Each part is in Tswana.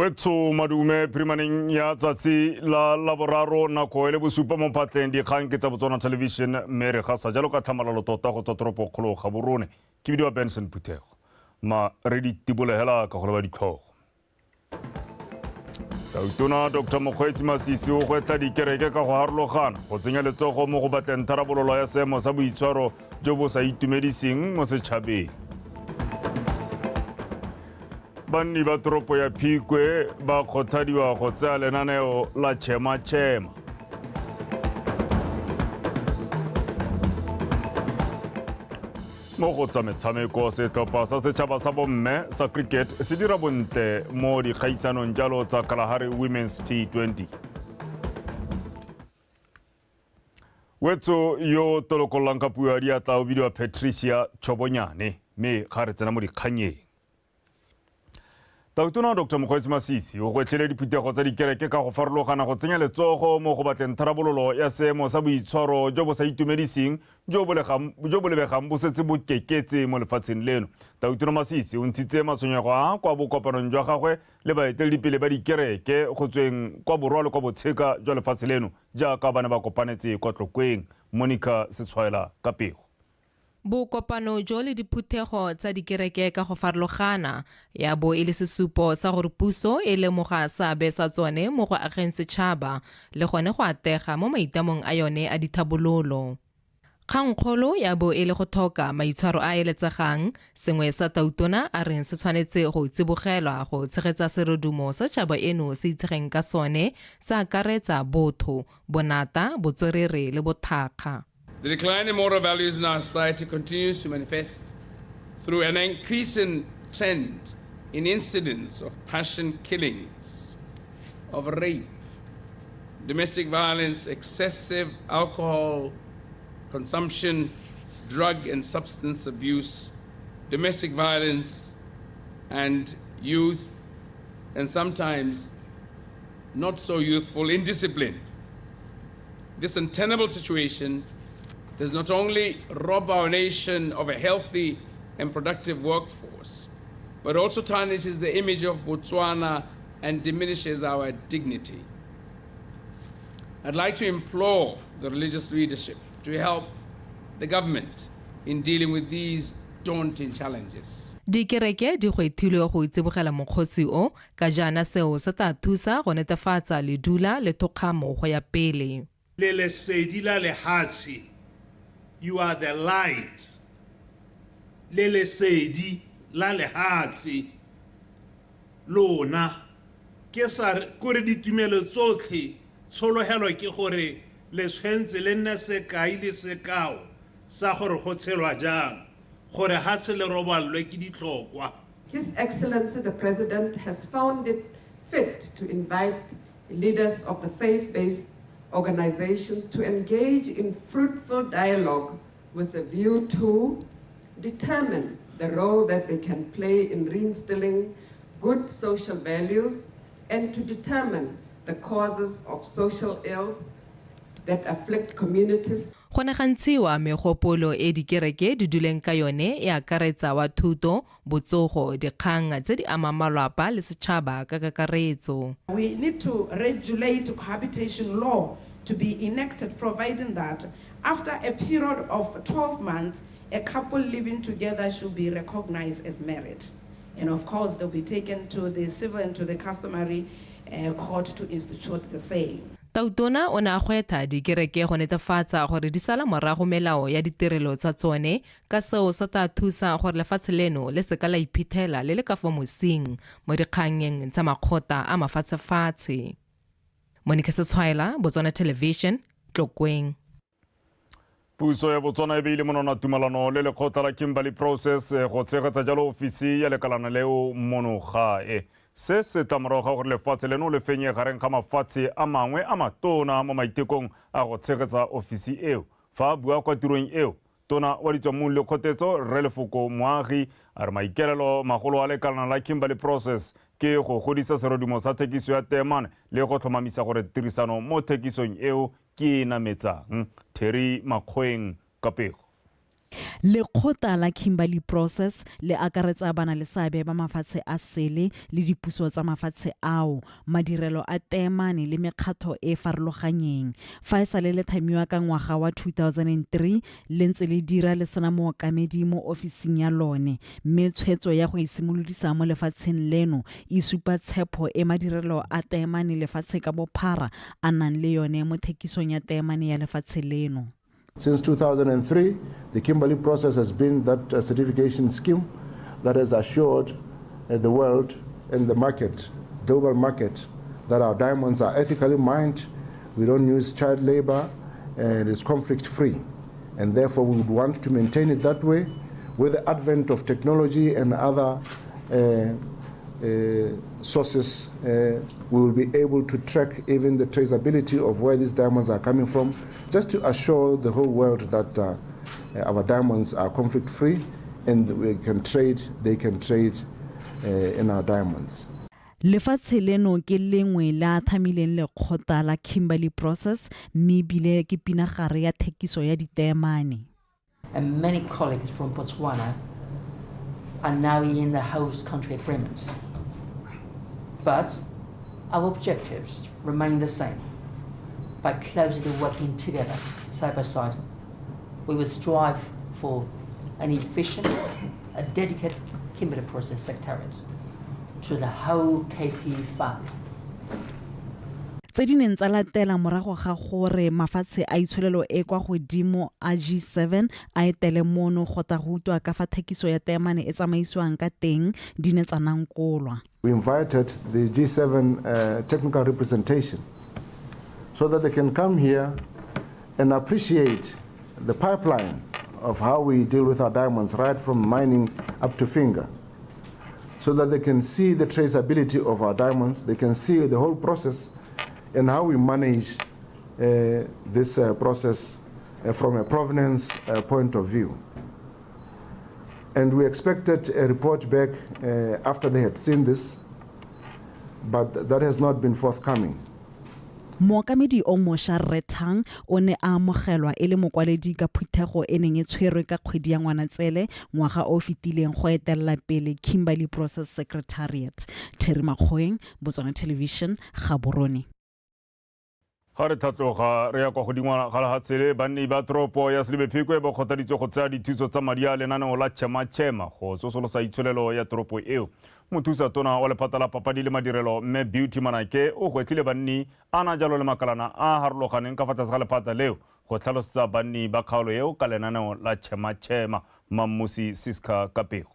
Wetsho madume phirimaneng ya tsatsi la laboraro nako e le bosupa mo phatleng dikgang ke tsa Botswana Television mme re gasa jalo ka tlhamalalo tota go tswa toropo kgolo Gaborone. Ke bidiwa Benson Phuthego. Ma re di tibolegela ka go leba ditlhogo. Tautona Dr Mokgweetsi Masisi o gwetla dikereke ka go harologana go tsenya letsogo mo go batleng tharabololo ya seemo sa boitshwaro jo bo sa itumediseng mo setšhabeng. Banni ba toropo ya Phikwe ba kgothadiwa go tsaya lenaneo la Chema Chema. Mo go tsa metshameko, setlhopha sa setšhaba sa bomme sa cricket se dira bontle mo dikgaisanong jalo tsa Kalahari Women's T20. Wetso yo tolokololang ka puo ya diatla o bidiwa Patricia Chobonyane mme ga re tsena mo dikganyeng. Tautona Dr Mokgweetsi Masisi o gwetlhile diphuthego tsa dikereke ka go farologana go tsenya letsogo mo go batleng tharabololo ya seemo sa boitshwaro jo bo sa itumediseng jo bo lebegang bo setse bo keketse mo lefatsheng leno. Tautona Masisi o ntshitse matshwenyego a kwa bokopanong jwa gagwe le baeteledipele ba dikereke go tsweng kwa borwa le kwa botsheka jwa lefatshe leno jaaka ba ne ba kopanetse kwa Tlokweng. Monica Setshwaela ka pego. Bokopano jo le diphuthego tsa dikereke ka go farologana ya bo e le sesupo sa gore puso e lemoga seabe sa tsone mo go ageng setšhaba le gone go atega mo maitamong a yone a dithabololo. Kgangkgolo ya bo e le go thoka maitshwaro a a eletsegang, sengwe sa Tautona a reng se tshwanetse go tsibogelwa go tshegetsa serodumo se tšhaba eno se itsegeng ka sone se akaretsa botho, bonata, botswerere le bothakga. The decline in moral values in our society continues to manifest through an increasing trend in incidents of passion killings, of rape, domestic violence, excessive alcohol consumption, drug and substance abuse, domestic violence, and youth, and sometimes not so youthful indiscipline. This untenable situation does not only rob our nation of a healthy and productive workforce, but also tarnishes the image of Botswana and diminishes our dignity. I'd like to implore the religious leadership to help the government in dealing with these daunting challenges. Dikereke di gwethilwe go tsibogela mokgosi o ka jaana seo se tla thusa go netefatsa ledula le thokgamo go ya pele. Le lesedi la lehatshe, You are the light. Le lesedi la lehatshe, lona. Ke sa re, kore ditumelo tsotlhe, tshologelo ke gore le tshwentse le nne sekai le sekao sa gore go tshelwa jang, gore hatshe le roballwe ke ditlhokwa. His Excellency the President has found it fit to invite leaders of the faith-based organizations to engage in fruitful dialogue with a view to determine the role that they can play in reinstilling good social values and to determine the causes of social ills that afflict communities. Go ne ga ntshiwa megopolo e dikereke di duleng ka yone e akaretsa wa thuto, botsogo, dikgang tse di amang malwapa le setšhaba ka kakaretso. We need to regulate cohabitation law to be enacted providing that after a period of 12 months, a couple living together should be recognized as married. And of course, they'll be taken to the civil and to the customary uh, court to institute the same. Tautona o ne a gwetha dikereke go netefatsa gore di sala morago melao ya ditirelo tsa tsone ka seo sa tla thusa gore lefatshe leno le seka la iphithela le le ka fa mosing mo dikgannyeng tsa makgotla a mafatshefatshe. Monica Setshwaela, Botswana Television, Tlokweng. Puso ya Botswana e beile monwana tumalano le lekgotla la Kimberley Process go tshegetsa jalo ofisi ya lekalana leo mono gae. Se se tla morago ga gore lefatshe leno le fenye gareng ga mafatshe a mangwe a matona mo maitekong a go tshegetsa ofisi eo. Fa a bua kwa tirong eo, Tona wa ditswammung le kgotetso Rre Lefoko Moagi a re maikaelelo magolo a lekalana la Kimberley Process ke go godisa serodumo sa thekiso ya teemane le go tlhomamisa gore tirisano mo thekisong eo ke e nametsang. Terry Makgoeng ka pego. Lekgotla la Kimberley Process le akaretsa banaleseabe ba mafatshe a sele le dipuso tsa mafatshe ao, madirelo a teemane le mekgatho e e farologanyeng. Fa e sale le thamiwa ka ngwaga wa 2003, le ntse le dira le sena mookamedi mo ofising ya lone, mme tshwetso ya go e simolodisa mo lefatsheng leno e supa tshepho e madirelo a teemane lefatshe ka bophara a nang le yone mo thekisong ya teemane ya lefatshe leno. Since 2003, the Kimberley process has been that certification scheme that has assured the world and the market, global market, that our diamonds are ethically mined, we don't use child labor, and it's conflict free. And therefore, we would want to maintain it that way. With the advent of technology and other sources, we will be able to track even the traceability of where these diamonds are coming from, just to assure the whole world that our diamonds are conflict free and we can trade, they can trade in our diamonds. Lefatshe leno ke lengwe la thamileng lekgotla la Kimberley Process mme ebile ke pinagare ya thekiso ya diteemane. And many colleagues from Botswana are now in the host country agreements. But our objectives remain the same. By closely working together, side by side, we will strive for an efficient, a dedicated Kimberley Process Secretariat to the whole KP family. Tse di neng tsa latela morago ga gore mafatshe a itsholelo e kwa godimo a G7 a etele mono go tla go utlwa ka fa thekiso ya teemane e tsamaisiwang ka teng di ne tsa nankolwa. We invited the G7 technical representation so that they can come here and appreciate the pipeline of how we deal with our diamonds, right from mining up to finger, so that they can see the traceability of our diamonds, they can see the whole process and how we manage this process from a provenance point of view. And we expected a report back after they had seen this, but that has not been forthcoming. Mookamedi o mošwa Rre Tang o ne a amogelwa e le mokwaledi ka phuthego e neng e tshwerwe ka kgwedi ya Ngwanatsele ngwaga o o fetileng go etelela pele Kimberley Process Secretariat. Terry Makgoeng, Botswana Television, Gaborone. Ga re tlhatloga re ya kwa godingwana ga lehatshe le, banni ba toropo ya Selebi Phikwe ba kgothaditswe go tsaya dithuso tsa madi a lenaneo la Chema Chema go tsosolosa itsholelo ya toropo eo. Mothusa tona wa lephata la papadi le madirelo, mme Beauty Manake, o gwetlhile banni a na jalo le makalana a a harologaneng ka fa tlase ga lephata leo go tlhalosetsa banni ba kgaolo eo ka lenaneo la Chema Chema. Mammusi Siska ka pego.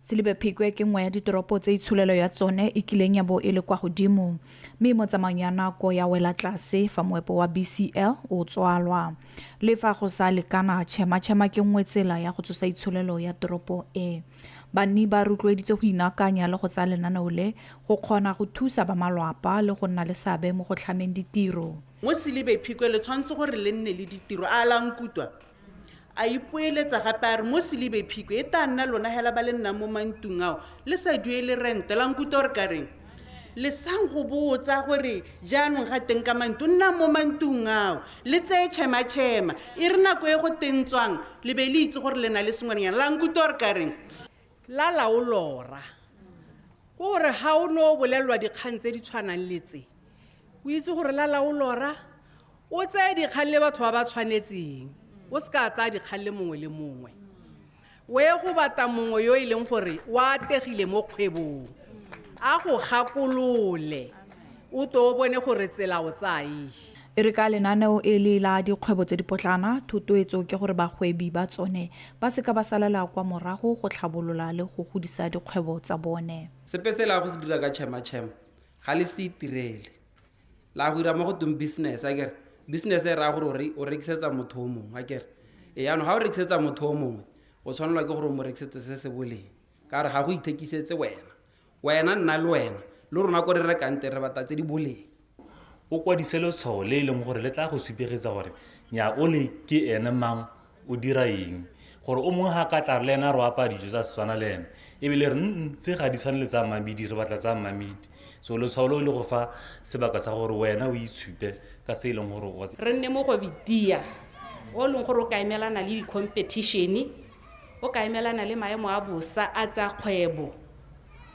Selebi Phikwe ke nngwe ya ditoropo tse itsholelo ya tsone e kileng ya bo e le kwa godimo, mme mo tsamaong ya nako ya wela tlase fa moepo wa BCL o tswalwa. Le fa go sa lekana, Chema Chema ke nngwe tsela ya go tsosa itsholelo ya toropo e. Banni ba rotloeditse go inaakanya le go tsaya lenaneo le go kgona go thusa ba malwapa le go nna le seabe mo go tlhameng ditiro. Mo Selebi Phikwe le tshwanetse gore le nne le ditiro, a la nkutlwa? A ipoeletsa gape a re mo Selebi Phikwe e tla nna lona hela ba le nnang mo mantlong ao le sa duele rente. La nkutlwa gore ka reng? Le sang go botsa gore jaanong ga teng ka mantlo, nnang mo mantlong ao le tseye tšhema-tšhema, e re nako e go teng tswang le be le itse gore le na le sengwenyana. La nkutlwa gore ka reng? La laolora ke gore ga o ne o bolelelwa dikgang tse di tshwanang le tse, o itse gore la laolora o tseye dikgang le batho ba ba tshwanetseng, o se ka tsaya dikgang le mongwe le mongwe. O ye go batla mongwe yo e leng gore o ategile mo kgwebong, a go gakolole, o to o bone gore tsela o tsaya efe. E re ka lenaneo e le la dikgwebo tse dipotlana, thotloetso ke gore bagwebi ba tsone ba seka ba salela kwa morago go tlhabolola le go godisa dikgwebo tsa bone. Sepe se la go se dira ka Chema Chema ga le se itirele, la go dira mo go teng business akere. Business e raya gore o rekisetsa motho o mongwe akere. E jaanong ga o rekisetsa motho o mongwe, o tshwanelwa ke gore o mo rekisetse se se boleng, ka gore ga go ithekisetse wena. Wena nna le wena le rona ko re rekang teng re batla tse di boleng. O kwadise letshwao le e leng gore le tla go supegetsa gore nya o le ke ene mang, o dira eng, gore o mongwe ga ka tla re le ena re o apaya dijo tsa Setswana le ene ebile re tse ga di tshwane le tsa Mamedi, re batla tsa Mamedi. So letshwao leo le go fa sebaka sa gore wena o itshupe ka se e leng gore o se. Re nne mo go bitia O leng gore o ka emelana le di-competition, o ka emelana le maemo a bosa a tsa kgwebo,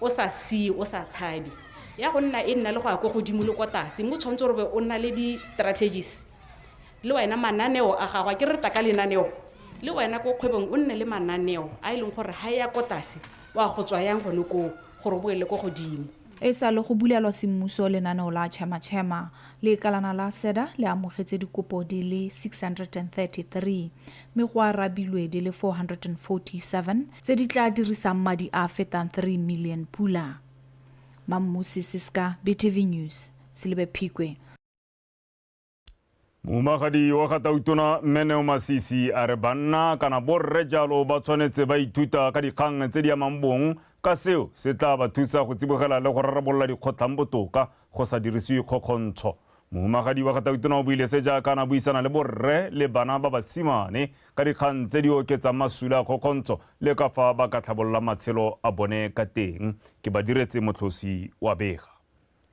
o sa sie, o sa tshabe. Ya go nna e nna le go ya ko godimo le ko tlase, mme o tshwanetse gore o nna le di-strategies le wena mananeo a gago. A ke re ka lenaneo le wena ko kgwebong o nne le mananeo a e leng gore ga e ya ko tlase wa go tswa yang gone koo gore o boele ko godimo. E sa le go bulelwa semmuso lenaneo la Chema Chema, lekalana la SEDA le amogetse dikopo di le 633 mme go arabilwe di le 447 tse di tla dirisang madi a a fetang 3 million pula. Mammusi Siska, BTV News, Selibe Phikwe. Mohumagadi wa ga Tautona Mme Neo Masisi a re banna kana borre jalo ba tshwanetse ba ithuta ka dikgang tse di amang bong ka seo se tla ba thusa go tsibogela le go rarabolola dikgotlhang botoka go sa dirisiwe kgokgontsho. Mohumagadi wa ga Tautona o buile se jaaka a buisana le borre le bana ba basimane ka dikgang tse di oketsang masula a kgokgontsho le ka fa ba ka tlhabololang matshelo a bone ka teng. Ke ba diretse motlhosi wa bega.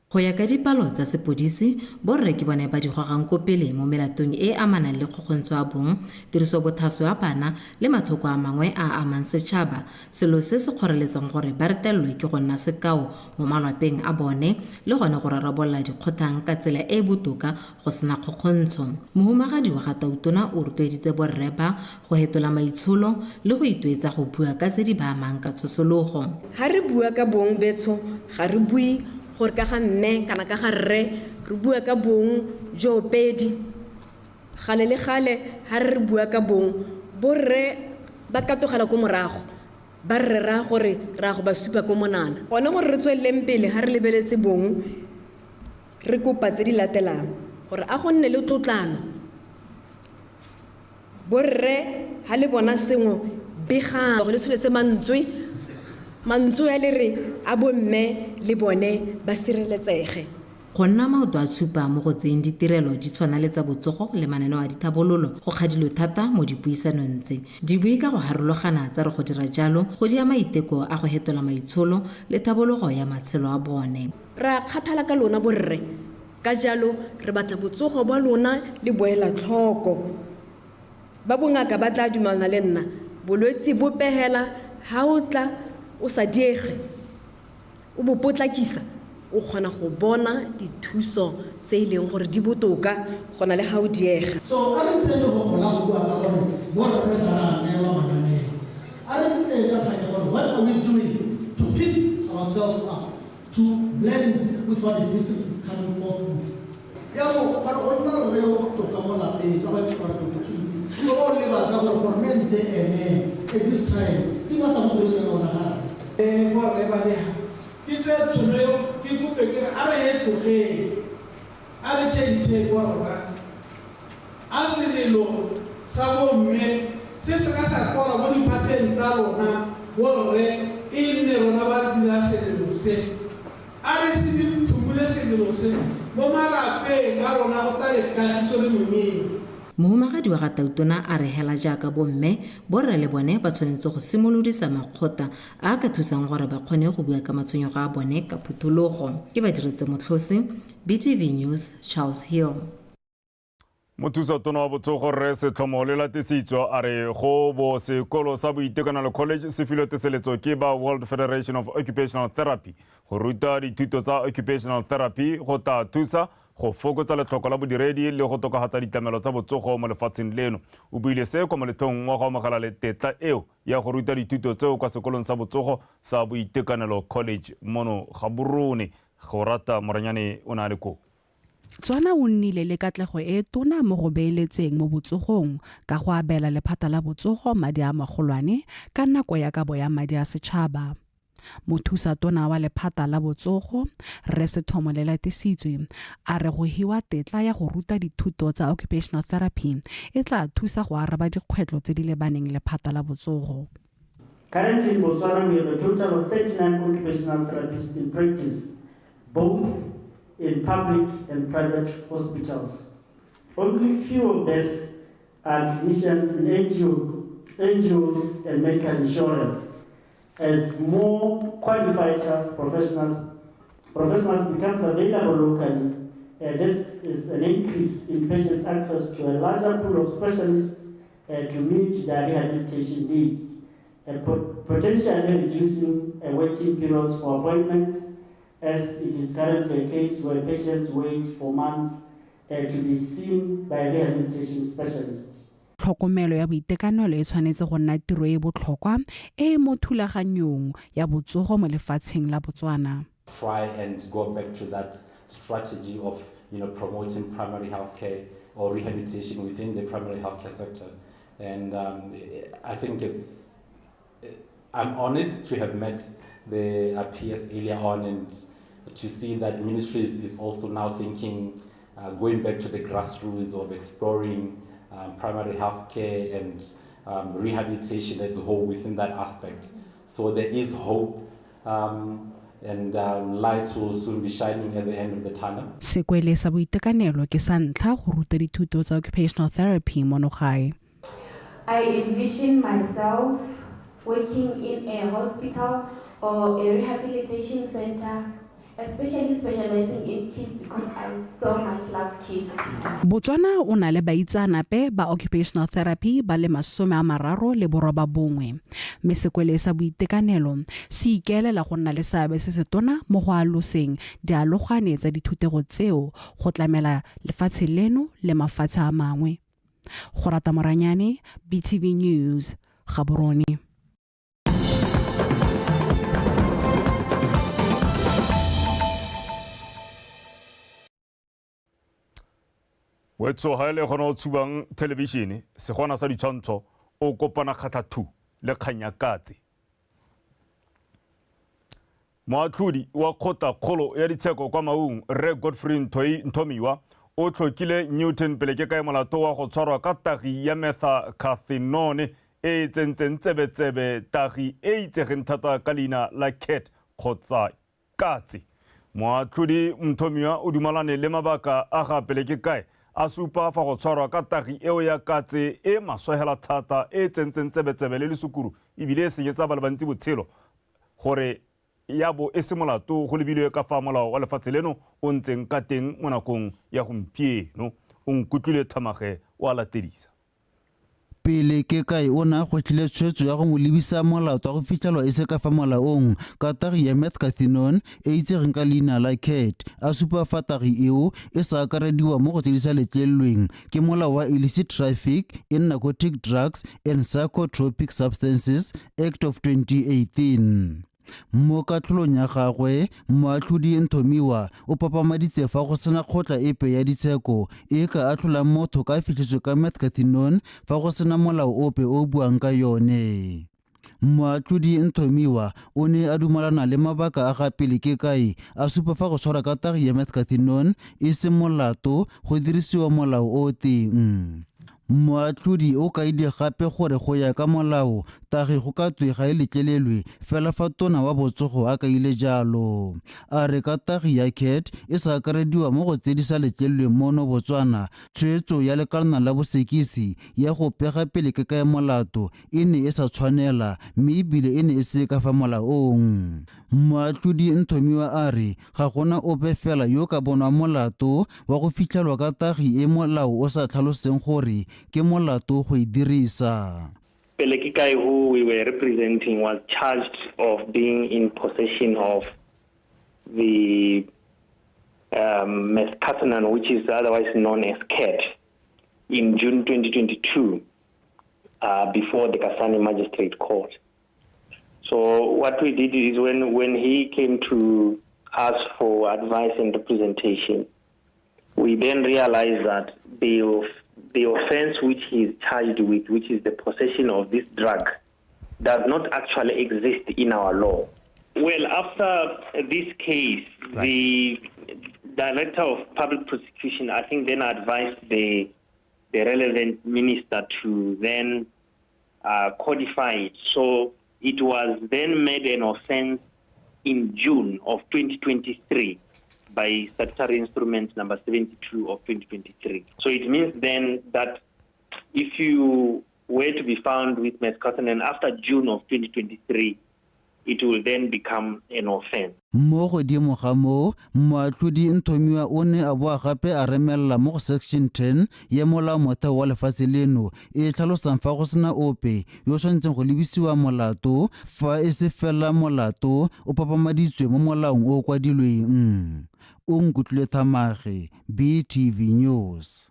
Go ya ka dipalo tsa sepodisi, borre ke bone ba di gogang ko pele mo melatong e e amanang le kgokgontsho ya bong, tirisobothaswa ya bana le matlhoko a mangwe a a amang setšhaba, selo se se kgoreletsang gore ba retelelwe ke go nna sekao mo malwapeng a bone le gone go rarabolola dikgothang ka tsela e e botoka go sena kgokgontsho. Mohumagadi wa ga Tautona o rotloeditse borre ba go hetola maitsholo le go itweetsa go bua ka tse di ba amang ka tshosologo. Ha re bua ka bong betsho ga re bue gore ka ga mme kana ka ga rre, re bua ka bong joopedi. Gale le gale ha re re bua ka bong, borre ba katogela ko morago, ba re raya gore re ya go ba supa ko monana. Gone gore re tsweleleng pele ha re lebeletse bong, re kopa tse di latelang, gore a go nne le tlotlano. Borre ha le bona sengwe begang, le tsholetse mantswe, mantswe a le re a bomme le bone ba sireletsege. Go nna maoto a tshupa mo go tseyeng ditirelo di tshwana le tsa botsogo le mananeo a dithabololo go kgadilwe thata mo dipuisanong tse. Dibui ka go harologana tsa re go dira jalo go dia maiteko a go hetola maitsholo le thabologo ya matshelo a bone. Re a kgathala ka lona borre, ka jalo re batla botsogo bwa lona le boela tlhoko. Ba bongaka ba tla dumalana le nna, bolwetsi bo pegela ha o tla o sa diege, o bo potlakisa, o kgona go bona dithuso tse e leng gore di botoka go na le ha o diega. So a re ntsheng lehoko la go bua ka gore borre ga re a neelwa mananeo. A re ntle ka kgang ya gore what are we doing to pick ourselves up, to blend with what the district is coming forth with. Jaanong gore o nna rre yo botoka mo lapeng ka ba itse gore opportunity, o bo o lebala ka gore goromente ene at this time ke ba sa mo direle lona ga re. Borre ba leha ke tseye tshono eo ke kope ke re a re hetogeng, a re tšhentšheng borra. A selelo sa bomme se se ka sa kwalwa mo diphateng tsa lona borre e nne rona ba re dira selelo se. A re se phumule selelo se mo malapeng a rona go tlale kagiso le momeno. Mohumagadi wa ga Tautona a re hela jaaka bomme, borre le bone ba tshwanetse go simolodisa makgotla a a ka thusang gore ba kgone go bua ka matshwenyego a bone ka phuthologo. Ke Badiretse Motlhosi, BTV News, Charles Hill. Mothusa tona wa botsogo Rre Setlhomo Lelatisitswe a re go bo sekolo sa boitekanelo college se filwe teseletso ke ba World Federation of Occupational Therapy go ruta dithuto tsa occupational therapy go tla thusa go fokotsa letlhoko la bodiredi le go tokafatsa ditlamelo tsa botsogo mo lefatsheng leno. O buile se kwa moletlong wa go amogela tetla eo ya go ruta dithuto tseo kwa sekolong sa botsogo sa boitekanelo college mono Gaborone. Go rata Moranyane o ne a le koo. Tswana o nnile le katlego e tona mo go beeletseng mo botsogong ka go abela lephata la botsogo madi a magolwane ka nako ya kabo ya madi a setšhaba. Mothusa tona wa lephata la botsogo, Rre Sethomo Lelatisitswe, a re go hiwa tetla ya go ruta dithuto tsa occupational therapy e tla thusa go araba dikgwetlho tse di lebaneng lephata la botsogo. Currently in Botswana we have a total of 39 occupational therapists in practice, both in public and private hospitals. Only few of these are clinicians in NGOs and medical insurance. As more qualified health professionals becomes available locally, this is an increase in patients' access to a larger pool of specialists to meet their rehabilitation needs, potentially reducing waiting periods for appointments, as it is currently a case where patients wait for months to be seen by rehabilitation specialists. Tlhokomelo ya boitekanelo e tshwanetse go nna tiro e botlhokwa e e mo thulaganyong ya botsogo mo lefatsheng la Botswana. Try and go back to that strategy of promoting primary healthcare or rehabilitation within the primary healthcare sector. And I think I'm honored to have met the PS earlier on and to see that ministries is also now thinking, going back to the grassroots of exploring primary healthcare and rehabilitation as a whole within that aspect. So there is hope, and light will soon be shining at the end of the tunnel. Sekwele sa boitekanelo ke sa ntlha go ruta dithuto tsa occupational therapy mono gae. I envision myself working in a hospital or a rehabilitation center, especially specializing in kids because I so much love kids. Botswana o na le baitseanape ba occupational therapy ba le 39, mme sekwele sa boitekanelo se ikaelela go nna le seabe se setona mo go aloseng dialogane tsa dithutego tseo go tlamela lefatshe leno le mafatshe a mangwe. Go rata Moranyane, BTV News, Gaborone. Wetso ha ile gona o tshubang thelebišene segona sa ditshwantsho o kopana kgatlha le kgang ya katse. Moatlhodi wa kgotla-kgolo ya ditsheko kwa Maung, Rre Godfrey Nthomiwa, o tlhokile Newton pele ke kae molato wa go tshwarwa ka tagi ya methacathinone e e tsentseng tsebetsebe, tagi e itsegeng thata ka leina la cat kgotsa katse. Moatlhodi Nthomiwa o dumalane le mabaka a ga pele ke kae, a supa fa go tshwarwa ka tagi eo ya katse e maswegela thata e tsentseng tsebetsebe le lesukuru ebile e senyetsa ba le bantsi botshelo, gore ya bo e se molato go lebilwe ka fa molao wa lefatshe leno o ntseng ka teng mo nakong ya gompieno. O nkutlwile Thamage o a latedisa. Pele ke kae o ne a gwetlhile tshwetso ya go mo lebisa molato wa go fitlhelwa e se ka fa molaong ka tagi ya methcathinone e itsegeng ka leina la cat, a supa fa tagi eo e sa akarediwa mo go tse di sa letlelelweng ke molao wa Illicit Traffic in Narcotic Drugs and Psychotropic Substances Act of 2018. Mo katlholong ya gagwe, moatlhodi Nthomiwa o papamaditse fa go sena kgotla epe ya ditsheko e ka atlholang motho ka fitlhetswe ka methcathinone fa go sena molao ope o buang ka yone. Moatlhodi Nthomiwa o ne a dumalana le mabaka a ga pele ke kae, a supa fa go tshwara ka tagi ya methcathinone e se molato go dirisiwa molao o teng. Moatlhodi o kaile gape gore go ya ka molao tagi go ka twe ga e letlelelwe fela fa tona wa botsogo a kaile jalo. A re ka tagi ya cat e sa akarediwa mo go tse di sa letlelelweng mono Botswana, tshwetso ya lekalana la bosekisi ya go pega pele ke kae molato e ne e sa tshwanela mme ebile e ne e se ka fa molaong. Moatlhodi Nthomiwa a re ga gona ope fela yo ka bonwang molato wa go fitlhelwa ka tagi e molao o sa tlhaloseng gore ke molato go e dirisa. Pelekekai, who we were representing, was charged of being in possession of the methcathinone, which is otherwise known as cat, in June 2022 before the Kasane Magistrate Court. So what we did is when he came to us for advice and representation, we then realized that the offense which he is charged with, which is the possession of this drug, does not actually exist in our law. Well, after this case, right, the Director of Public Prosecution, I think, then advised the relevant minister to then codify it. So it was then made an offense in June of 2023 by statutory instrument number 72 of 2023. So it means then that if you were to be found with methcathinone after June of 2023, it will then become an offense. Mo godimo ga moo, moatlhodi Nthomiwa o ne a boa gape a remelela mo go section 10 ya molaomotheo wa lefatshe leno e e tlhalosang fa go sena ope yo o tshwanetseng go lebisiwa molato fa e se fela molato o papamaditswe mo molaong o o kwadilweng. Onkutlwile Thamage, BTV News.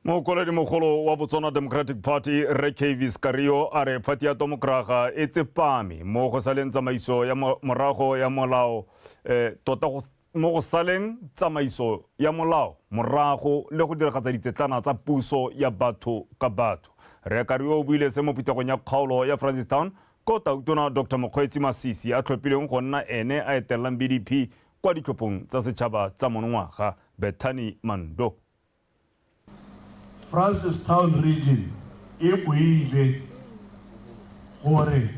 Mokwaledi-mogolo wa Botswana Democratic Party Rre Kayvis Kario a re phathi ya Tomokraga e tsepame mo go saleng tsamaiso ya morago ya molao tota mo go saleng tsamaiso ya molao morago le go diragatsa ditsetlana tsa puso ya batho ka batho. Rre Kario o buile se mo phuthegong ya kgaolo ya Francistown ko Tautona Dr Mokgweetsi Masisi a tlhophilweng go nna ene a etelelang BDP kwa ditlhophong tsa setšhaba tsa monongwaga. Bethany Mando. Francistown region e buile gore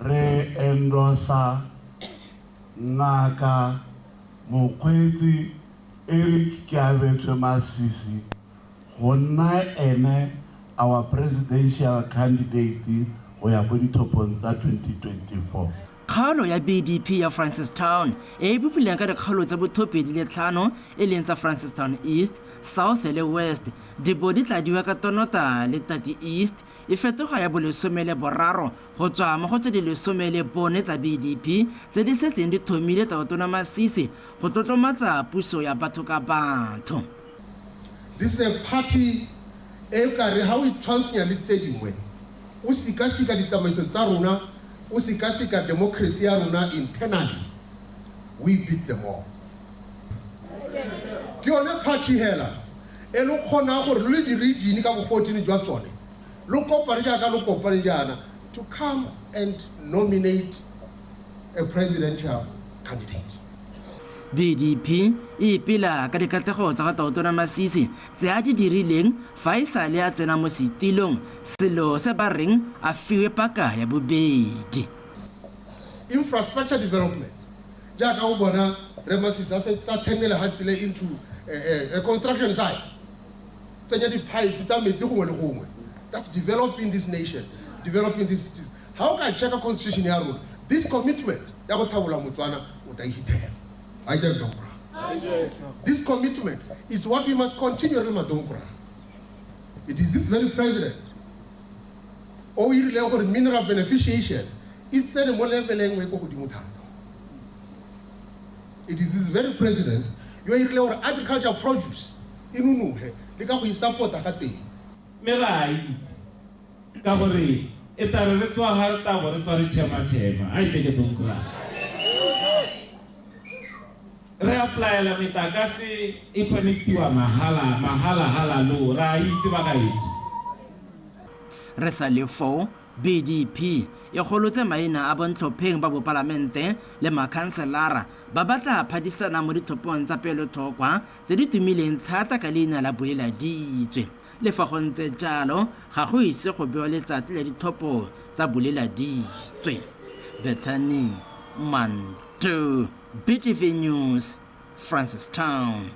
re endorsa Ngaka Mokgweetsi Eric Keabetswe Masisi go nna ene our presidential candidate go ya ko ditlhophong tsa 2024. Kgaolo ya BDP ya Francistown e e bopilweng ka dikgaolo tsa bothophi di le tlhano e leng tsa Francistown East, South le West di bo di tladiwa ka Tonota le Tati East e fetoga ya bolesome le boraro go tswa mo go tse di 14 tsa BDP tse di setseng di thomile Tautona Masisi go tlotlomatsa puso ya batho ka batho. This is a party e kare ha o itshwantshanya le tse dingwe, o sikasika ditsamaiso tsa rona, o sikasika democracy ya rona internally, we beat them all. Ke yone party hela e lo kgonang gore lo le di-region ka bo 14 jwa tsone lo kopane jaaka lo kopane jaana to come and nominate a presidential candidate. BDP e ipela ka dikatlego tsa ga Tautona Masisi tse a di dirileng fa e sale a tsena mo setilong, selo se ba reng a fiwe paka ya bobedi. Infrastructure development jaaka o bona Rre Masisi a setse a turn lehatshe le into a construction site, tsenya di-pipe tsa metsi gongwe le gongwe. That's developing this nation, developing this cities. Ha o ka checka constitution ya rona, this commitment ya go tlhabola Motswana o tla e hithela. This commitment is what we must continue re le. It is this very president o irileng gore mineral beneficiation e tsene mo level e nngwe ko godimo thata. It is this very president yo irileng gore agriculture produce e nonoge le ka go e support-a ga teng. Mme re a itse ka gore e tla re re tswa ga re tabo re tswa re tšhema-tšhema a itse ke donkora re applyela metlakase e connectiwa mahala mahala hala lo re a itse ba gaetsho. Re sa le foo, BDP e golotse maina a bontlhopheng ba bopalamente le makhanselara ba ba tla phadisana mo ditlhophong tsa peelotlhokwa tse di tumileng thata ka leina la Boleladitswe. Le fa go ntse jalo, ga go ise go bewa letsatsi la ditlhopho tsa Boleladitswe. Bethany Manto, BTV News, Francistown.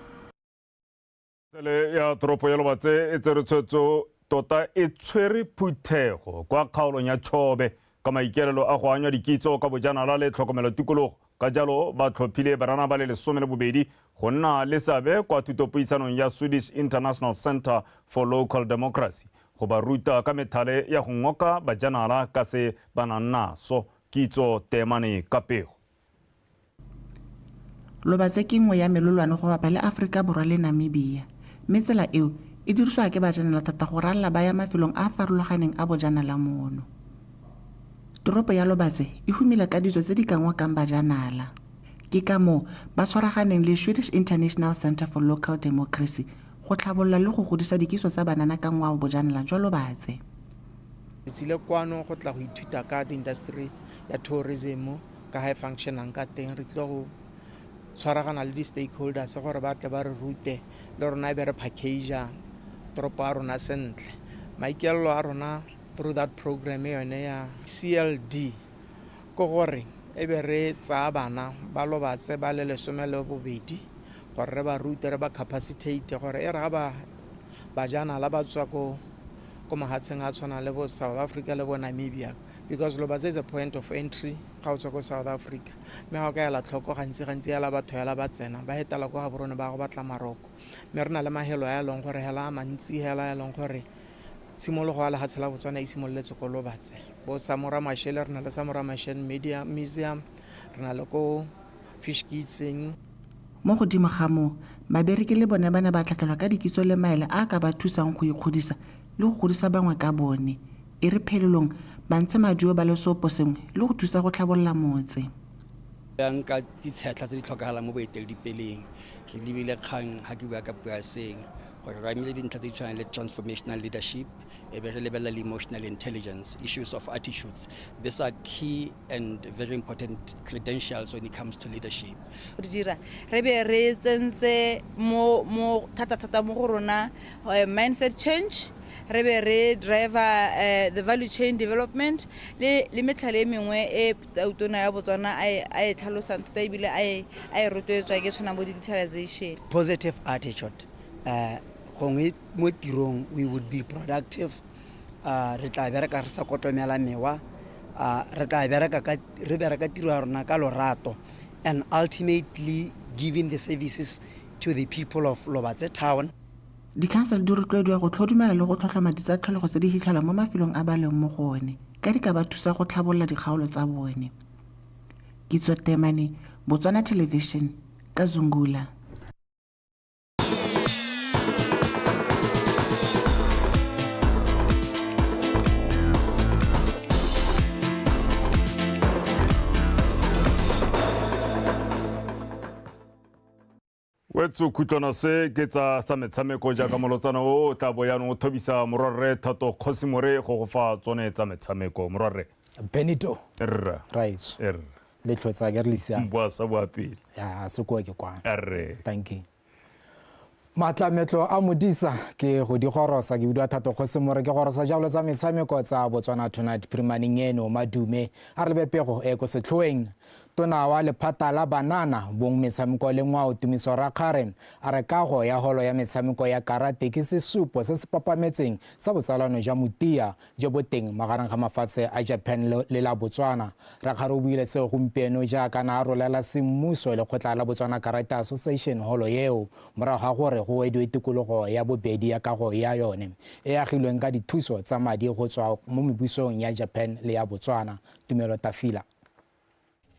Tsele ya toropo ya Lobatse e tsere tshwetso tota e tshwere phuthego kwa kgaolong ya Chobe ka maikaelelo a go anywa dikitso ka bojanala le tlhokomelo tikologo. Ka jalo ba tlhophile banana ba le 12 go nna le seabe kwa thutopuisanong ya Swedish International Center for Local Democracy go ba ruta ka methale ya go ngoka bajanala ka se ba nang naso. Kitso Teemane ka pego. Lobatse ke nngwe ya melolwane go bapa le Aforika Borwa le Namibia, mme tsela eo e dirisiwa ke bajanala thata go ralala ba ya mafelong a a farologaneng a bojanala mono. Toropo ya Lobatse e humile ka ditso tse di ka ngokang bajanala. Ke ka moo ba tshwaraganeng le Swedish International Centre for Local Democracy go tlhabolola le go godisa dikitso tsa banana ka ngwao bojanala jwa Lobatse. Re tsile kwano go tla go ithuta ka industry ya tourism ka ha e functionang ka teng. Re tlile go tshwaragana le di-stakeholders gore ba tle ba re rute le rona e be re package-a toropo ya rona sentle. Maikaelelo a rona through that program yone ya CLD ke gore e be re tsaya bana ba Lobatse ba le 12 gore re ba rute, re ba capacitate gore e re ga ba bajanala ba tswa ko mahatsheng a tshwanang le bo South Africa le bo Namibia Because Lobatse is a point of entry ga o tswa ko South Africa. Mme ga o ka ela tlhoko gantsi gantsi ela batho hela ba tsena ba etela ko Gaborone ba go batla maroko. Mme re na le mahelo a e leng gore hela a mantsi hela a e leng gore tshimologo ya lehatshe la Botswana e simololetse ko Lobatse. Bo Samora Machel, re na le Samora Machel Media Museum, re na le ko Fish Kitseng. Mo godimo ga moo, babereki le bone ba ne ba tlhatlhelwa ka dikitso le maele a a ka ba thusang go ikgodisa le go godisa bangwe ka bone, e re phelelong ba ntshe maduo ba le seoposengwe le go thusa go tlhabolola motse. Yang ka ditshetlha tse di tlhokagalang mo boeteledipeleng, re lebile kgang ga ke bua ka puo ya seng gore re amile dintlha tse di tshwanang le transformational leadership, e be re lebelela le emotional intelligence, issues of attitudes. These are key and very important credentials when it comes to leadership. Re dira re be re tsentse mo mo thata-thata mo go rona mindset change, re be re driver the value chain development le le metlhale e mengwe e tautona ya Botswana a e a e tlhalosang thata ebile a e a e rotloetswa ke tshwana bo digitalization. Positive attitude, gongwe mo tirong we would be productive, re tla bereka re sa kotlomela mewa, re tla bereka ka re bereka tiro ya rona ka lorato, and ultimately giving the services to the people of Lobatse town. Dikhansele di rotloediwa go tlhodumela le go tlhotlhoma ditsa tlholego tse di hitlhelwang mo mafelong a ba leng mo go one ka di ka ba thusa go tlhabolola dikgaolo tsa bone. Kitso Temane, Botswana Television, Kazungula. Wetso khutlwana se ke tsa sa metshameko jaaka molotsana o o tla bo yaanong o thobisa morwarre Thato Kgosimore go go fa tsone tsa metshameko. Morwarre. Benito. Rra. Raitso. Rra. Le tlhotsa ke re le siame. Boa sa boa pele. Ya se koa ke kwana. Rre. Thank you. Maatlametlo a modisa ke go di gorosa ke bidiwa Thato Kgosimore ke gorosa jalo tsa metshameko tsa Botswana Tonight phirimaneng eno madume a re lebe pego e ko setlhoeng. Tona wa lephata la banana, bong metshameko le ngwao Tumiso Rakgare a re kago ya holo ya metshameko ya karate ke sesupo se se papametseng sa botsalano jwa motia jo bo teng magareng ga mafatshe a Japan le la Botswana. Rakgare o buile seo gompieno jaaka na a rolela semmuso lekgotla la Botswana Karate Association holo eo morago ga gore go wediwe tikologo ya bobedi ya kago ya yone e agilweng ka dithuso tsa madi go tswa mo mebusong ya Japan le ya Botswana. Tumelo Tafila.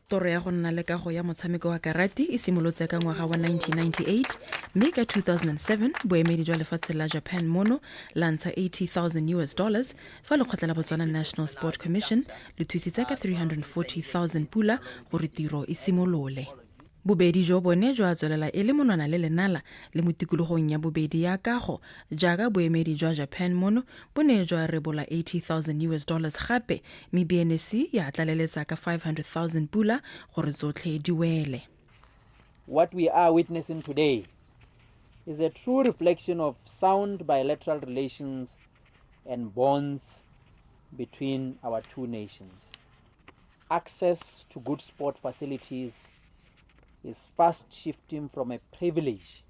Toro ya go nna le kago ya motshameko wa karate e simolotse ka ngwaga wa 1998 mme ka 2007 boemedi jwa lefatshe la Japan mono la ntsha 80,000 US dollars fa lekgotla la Botswana National Sport Commission le thusitse ka 340,000 pula gore tiro e simolole. Bobedi jo bone jwa tswelela e le monwana le lenala le mo tikologong ya bobedi ya kago jaaka boemedi jwa Japan mono bo ne jwa rebola 80,000 US dollars gape mme BNSC ya tlaleletsa ka 500,000 pula gore tsotlhe di wele. What we are witnessing today is a true reflection of sound bilateral relations and bonds between our two nations. Access to good sport facilities is fast shifting from a privilege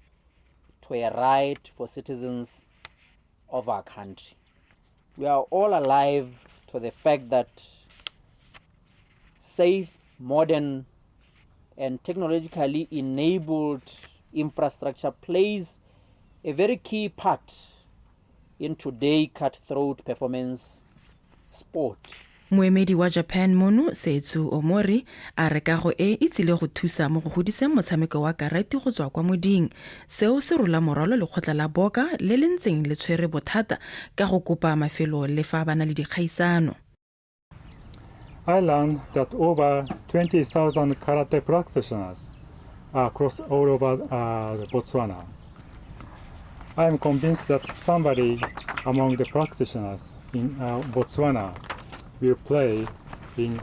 to a right for citizens of our country. We are all alive to the fact that safe, modern, and technologically enabled infrastructure plays a very key part in today cutthroat performance sport. Moemedi wa Japan mono, Setsu Omori, a re kago e e tsile go thusa mo go godiseng motshameko wa karate go tswa kwa moding. Seo se rola morwalo lekgotla la Boka le le ntseng le tshwere bothata ka go kopa mafelo le fa ba na le dikgaisano. I learned that over 20,000 karate practitioners across all over Botswana. I am convinced that somebody among the practitioners in Botswana will play in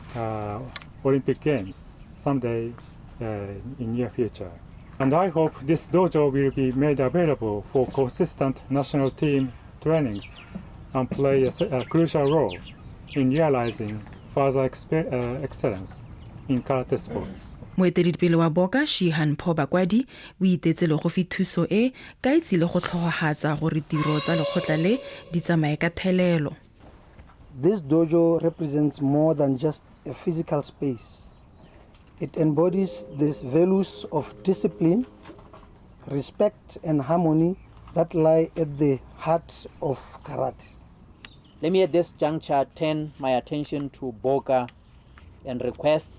Olympic Games someday in near future. And I hope this dojo will be made available for consistent national team trainings and play a crucial role in realizing further excellence in karate sports. Moeteledipele wa Boka, Shihan Pho Bakwadi, o itetse le go fe thuso e ka e tsile go tlhogohatsa gore tiro tsa lekgotla le di tsamaye ka thelelo. This dojo represents more than just a physical space. It embodies the values of discipline, respect, and harmony that lie at the heart of karate. Let me at this juncture turn my attention to BOKA and request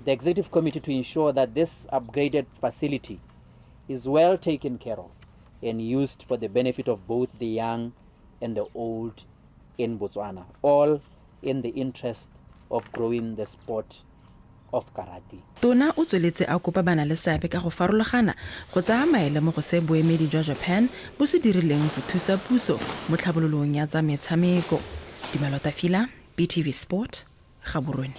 the Executive Committee to ensure that this upgraded facility is well taken care of and used for the benefit of both the young and the old in Botswana, all in the interest of growing the sport of karate. Tona o tsweletse a kopa bana le seabe ka go farologana go tsaya maele mo go se boemedi jwa Japan bo se dirileng go thusa puso mo tlhabololong ya tsa metshameko. Tumelo Tafila, BTV Sport, Gaborone.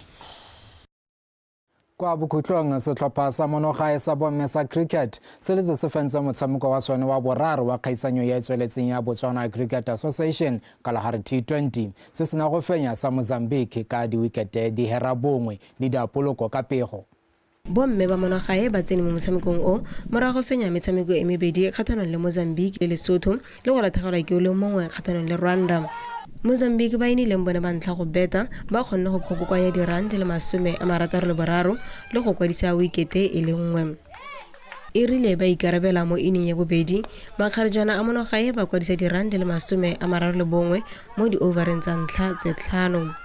Kwa bokhutlong, setlhopha sa monogae sa bomme sa cricket se letse se fentse motshameko wa sone wa boraro wa kgaisanyo ya e tsweletseng ya Botswana Cricket Association Kalahari T20 se sena go fenya sa Mozambique ka diwikete di hera bongwe le diapoloko ka pego. Bomme ba monogae ba tsene mo motshamekong o morago go fenya metshameko e mebedi kgatlhanong le Mozambique le Lesotho le go latlhegelwa ke o le mongwe kgatlhanong le Rwanda. Mozambique ba e nnileng bone ba ntlha go beta ba kgonne go kgobokoanya di-run di le 63 le go kwadisa wikete e le nngwe. E rile ba ikarabela mo ining ya bobedi, makgarejwana a monogae ba kwadisa di-run di le 31 mo di-overeng tsa ntlha tse tlhano.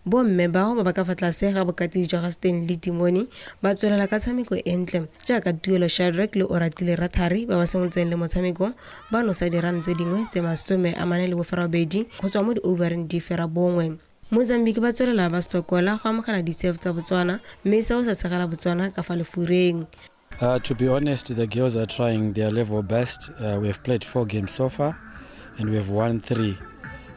Bomme bao ba ba ka fa tlase ga bokatisi jwa ga Stanley Timoni ba tswelela ka tshameko e ntle jaaka Tuelo Shadrack le Oratile Rathari ba ba simolotseng le motshameko ba nosa di-run tse dingwe tse 48 go tswa mo di-overeng di fera bongwe. Mozambique ba tswelela ba sokola go amogela di-serve tsa Botswana mme seo sa segela Botswana ka fa lefureng. To be honest, the girls are trying their level best. We have played 4 games so far and we have won 3.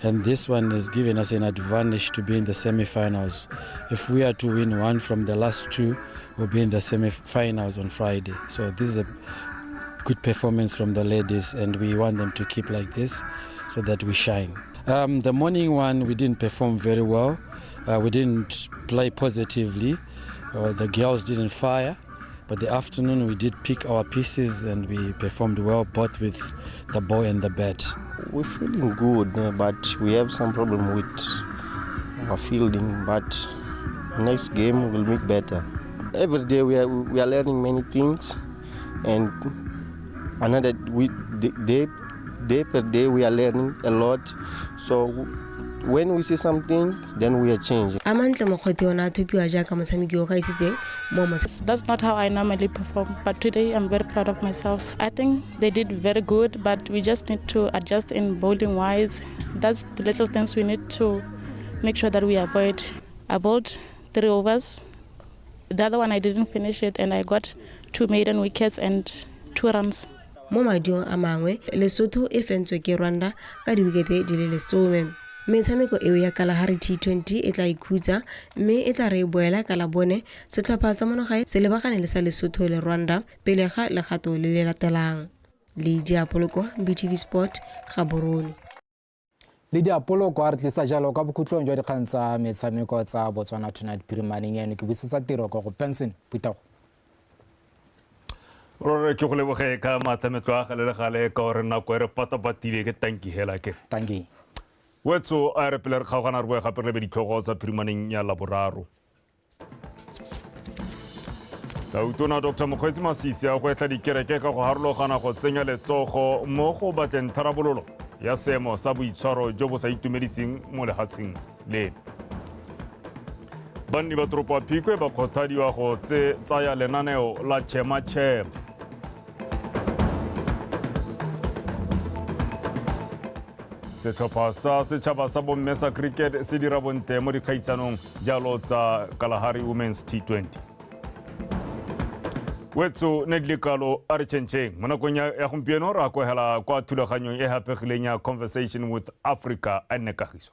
And this one has given us an advantage to be in the semi-finals. If we are to win 1 from the last 2, we'll be in the semi-finals on Friday. So this is a good performance from the ladies, and we want them to keep like this so that we shine. The morning one, we didn't perform very well. We didn't play positively. The girls didn't fire. But the afternoon we did pick our pieces and we performed well both with the ball and the bat. We're feeling good, but we have some problem with our fielding, but next game we'll make better. Every day we are learning many things, and another we day, day per day we are learning a lot. So when we see something, then we are changing. Amantle Mokgothe o ne a thopiwa jaaka motshameki yo o gaisitseng mo That's not how I normally perform, but today I'm very proud of myself. I think they did very good, but we just need to adjust in bowling wise. That's the little things we need to make sure that we avoid. I bowled 3 overs. The other one I didn't finish it, and I got 2 maiden wickets and 2 runs. Mo madiong a mangwe, Lesotho e fentswe ke Rwanda ka diwikete di le 10. Metshameko eo ya Kalahari T20 e tla ikhutsa mme e tla re e boela ka Labone setlhopha sa monogae se lebagane le sa Lesotho le Rwanda pele ga legato le le latelang. Le Diapoloko, BTV Sport, Gaborone. Le Diapoloko a re tlisa jalo kwa bokhutlong jwa dikgang tsa metshameko tsa Botswana Tonight Phirimaneng eno ke buisetsa tiro kwa go Benson Putago. Rore ke go leboge ka maatlametlo a gale le gale ka gore nako e re patapatile ke tanki hela ke. Tanki. Wetso a re pele re kgaogana re boe gape re lebe ditlhogo tsa phirimaneng ya Laboraro. Tautona Dr. Mokgweetsi Masisi a gwetlha dikereke ka go harologana go tsenya letsogo mo go batleng tharabololo ya seemo sa boitshwaro jo bo sa itumediseng mo lefatsheng leno. Banni ba toropo ya Phikwe ba kgothadiwa go tsaya lenaneo la Chema Chema. Setlhopha sa setšhaba sa bomme sa cricket se dira bontle mo dikgaisanong jalo tsa Kalahari Women's T20. Wetso ne di le kalo a re tšhentšheng mo nakong ya gompieno re akohela kwa thulaganyong e hapegileng ya Conversation with Africa a nne kagiso.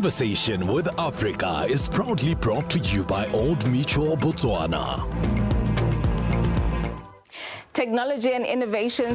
Conversation with Africa is proudly brought to you by Old Mutual Botswana. Technology and innovation.